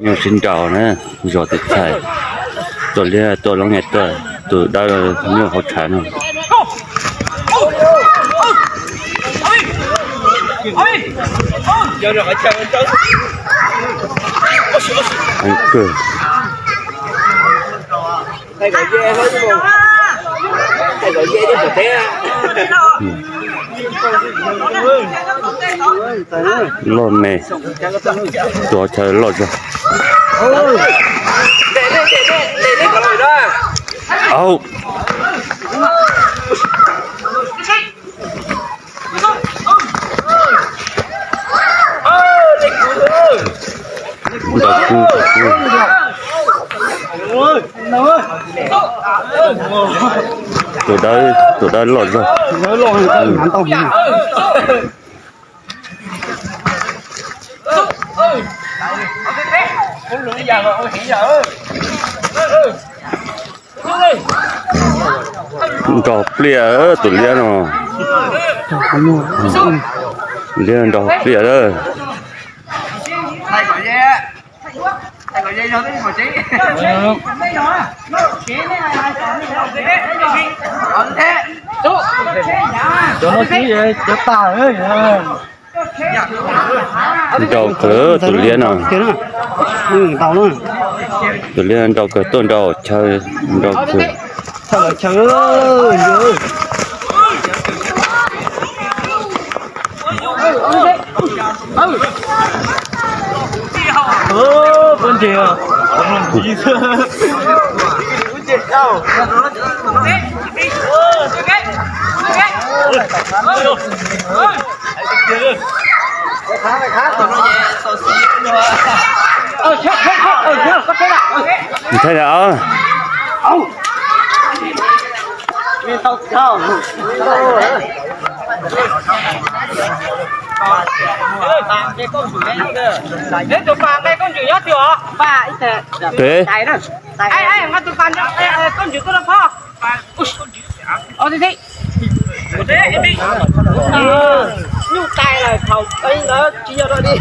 Nyuj sib nraus na, zos Tib Txhais, tus liab tua loob hais tuaj, tus dawb nyuj hauv tshav no. Loj me, tus chaw loj zog. Au. Ntaus kub. Tus dawb, tus dawb loj zog. Nrog pliaj tus liab no. Liab nrog pliaj lawm. Cov no tsis cov tag. Nrau kawg tus liab no. Tus liab nrau kawg tuaj nrau chaw, nrau kawg. Nthe lawm. Peb. Nyuj tais lawm, thaum ntawd tsis yog dog dig.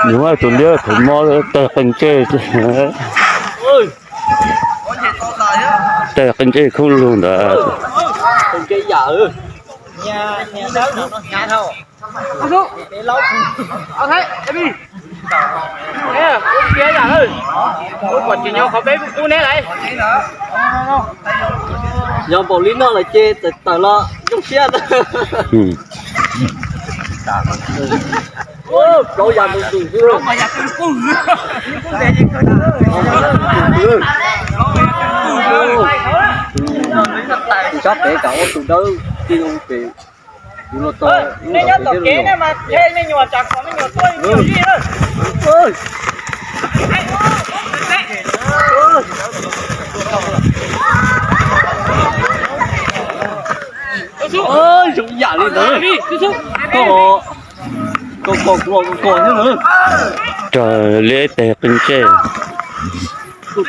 Nws tus liab thaum mo tawg qee ntsej, tawg qee ntsej khub lug ntawd. Yog npaum li no lawm ces tawm tawm los zoo siab ntag. Rau yam tus tus xwb. Sab pem kam ua tus dawb ti pem. Nej nyob tom kev ne mas the me nyuam tsam kom me nyuam tuaj me nyuam zij. Zoo yam li ntawd. Koj koj koj koj. Raws li ib teg qee ntsej. Xub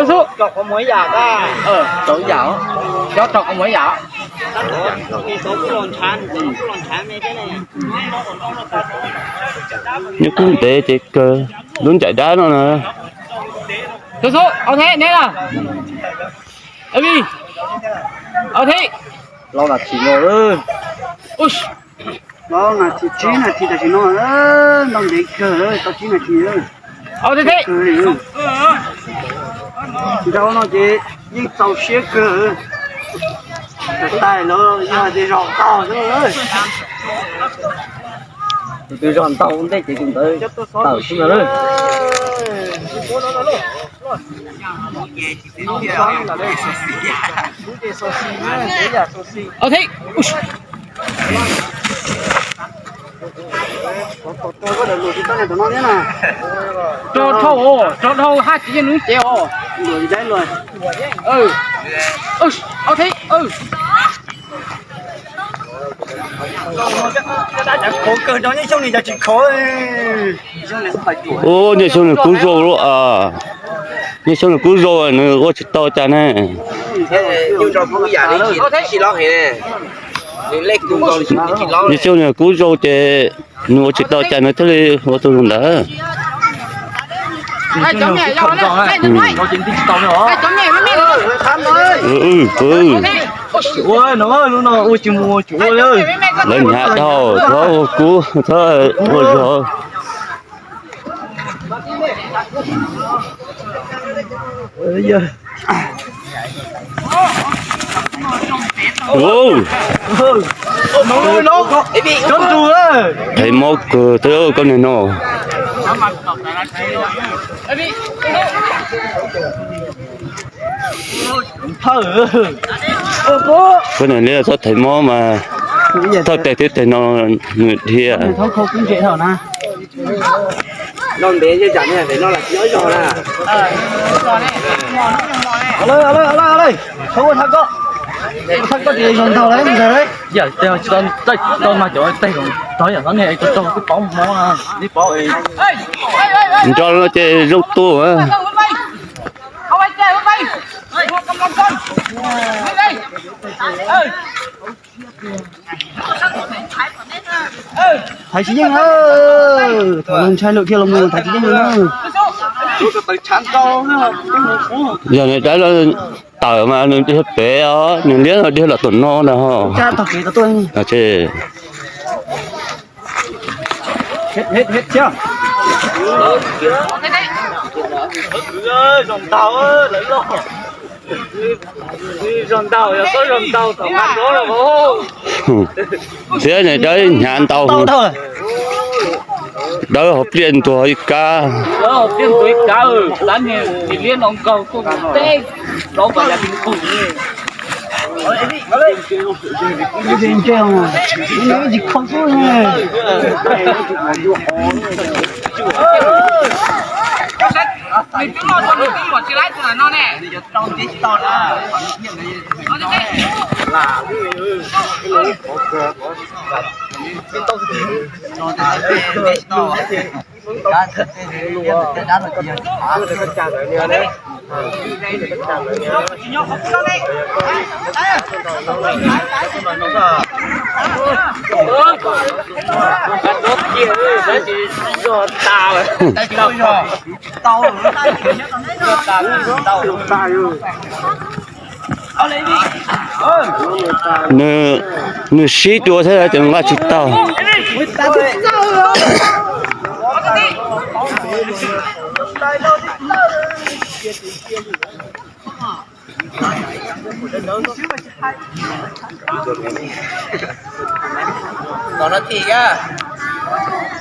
xub, rau qhov muag ib yam, rau ib yam, cov rau qhov muag ib yam. Nws kub ntev ces kawg lub ncaim dab no na. Xub xub, au theb neb na. Au theb. Los nas this no, los nas this tsib nas this tam sim no, ntau ntev kawg, tau tsib nas this. Au theb theb. Nrau no ces yeej txaus siab kawg. Tais lawv yog hais tias zos tog xwb. Tus twg zog ntau ntej ces tus ntawd tawm xwb ntag. Au theb. Rau dhau, rau dhau hab tsis yeej nws cev os. Ua, niaj xyoo nws kub zoo lawm. Niaj xyoo nws kub zoo nws ua tsis tau cas ne. Niaj xyoo nws kub zoo ces nws ua tsis tau cas nws thiaj li ua tau zoo ntawd. Lawv hnyav dhau, txhob ua kub, txhob ua zog. Thev mob kawg thiab koj niag no. Koj niag liab txhob thev mob mas thawj teg thiab teg no nws dhia. Nrog no ces zoo tuaj. Thaiv tsis yeej, thaum ntshai lawm kiag los mus thaiv tsis yeej li na. Yog nws dawb tawm mas nws dhia pem os, nws liab no dhia los tom no na ho. Thiab nws dawb hnyav ntau, dawb hauv pliaj ntuag ib kab. Nws sib dua thiab ces nqa tsis tau.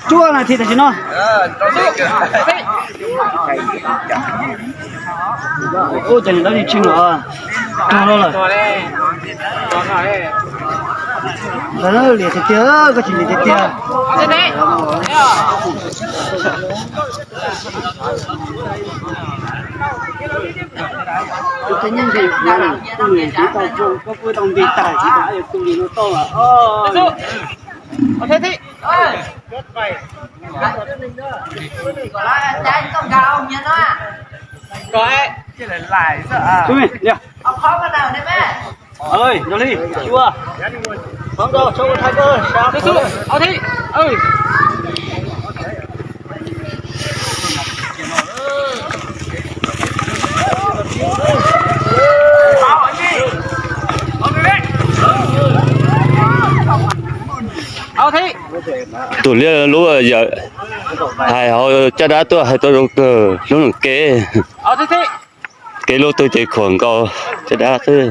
Cuaj nas this tam sim no. Ua cas nws dawb tsis tsheej los. Tag lawm. Ntawd liam tiag tiag, koj tsis liam tiag tiag. Tus tseem nyeej nqis qhov no, tus nws tsis tau zoo, koj kuj tau nqis tag, tsis tas yog tus nqis no tau lawm. Tus liab lub yawm hais hauv caj dab tuaj hais tau zoo kawg lub nws kev. Kev lub twg ces khuam nkaus caj dab xwb.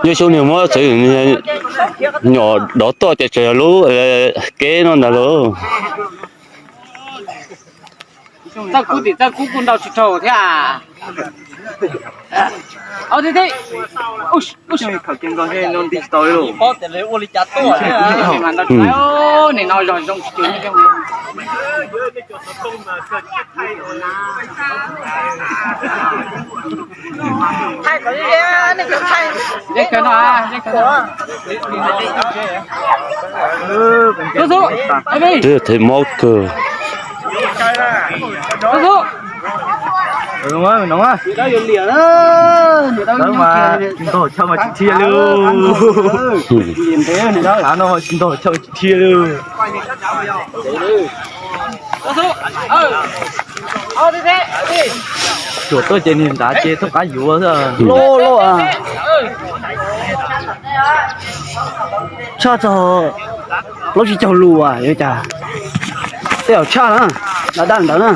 Nyob xyoo niag muab txwv nyom dov tuaj ces tseem yog lub kev no ntag lauj. Txawj kub tim txawj kub kuj ntau tsis raug thiab. Ob tib tib. Ub, ub, khawm kiag nkaus thiab no nti tsis tau li. Nim no zog zoo tsis cuag. Twb thev mob kawg. Ntog chaw mas tsis dhia li. Av no mas tsis ntog chaw tsis dhia li. Tsuam tuaj ces niag nrad ces thoob qab yuav xwb. Loj loj. Tshaj txog plaub tsib caug lus yuav cas. Tej zaum tshaj na, dab dab ntawd na.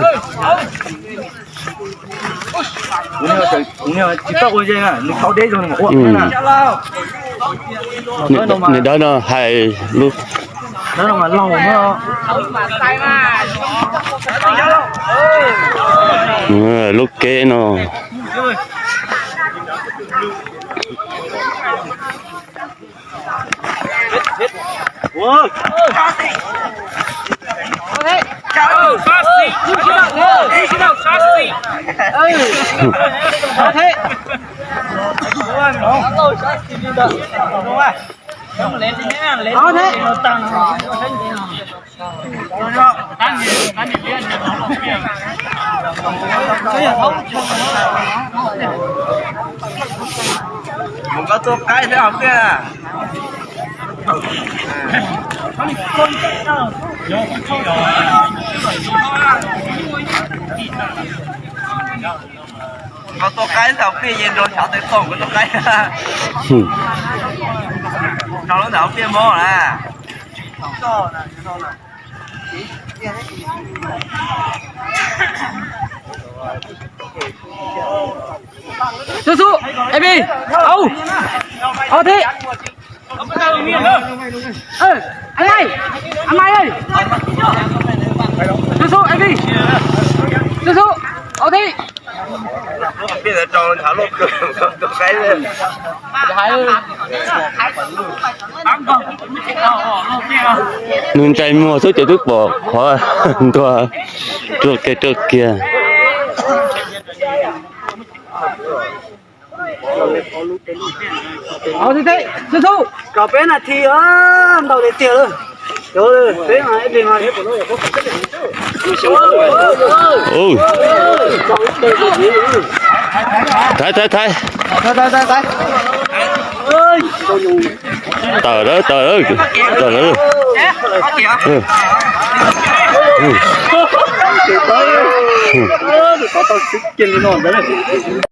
Tsis tau ua ze na, nws tau deb zog nws ua na. Nws dawb no hais lub, lub keb no. Mus koj tuaj qaib xwb hauv tiaj. Koj tuaj qaib xwb hauv tiaj, nrog xyov tes tau koj tuaj qaib. Rau lub ntawm hauv tiaj mob na. Xub xub, eb, au, au thiab. Xub xub, eb, xub xub, au thiab. Nws ntsais muag xwb ces twb pom qhov ntuag ruaj kiag ruaj kiag. Kom peb nas this ntau tiag tiag lawm. Thaiv, thaiv, thaiv. Tawm lawm, tawm lawm, tawm lawm.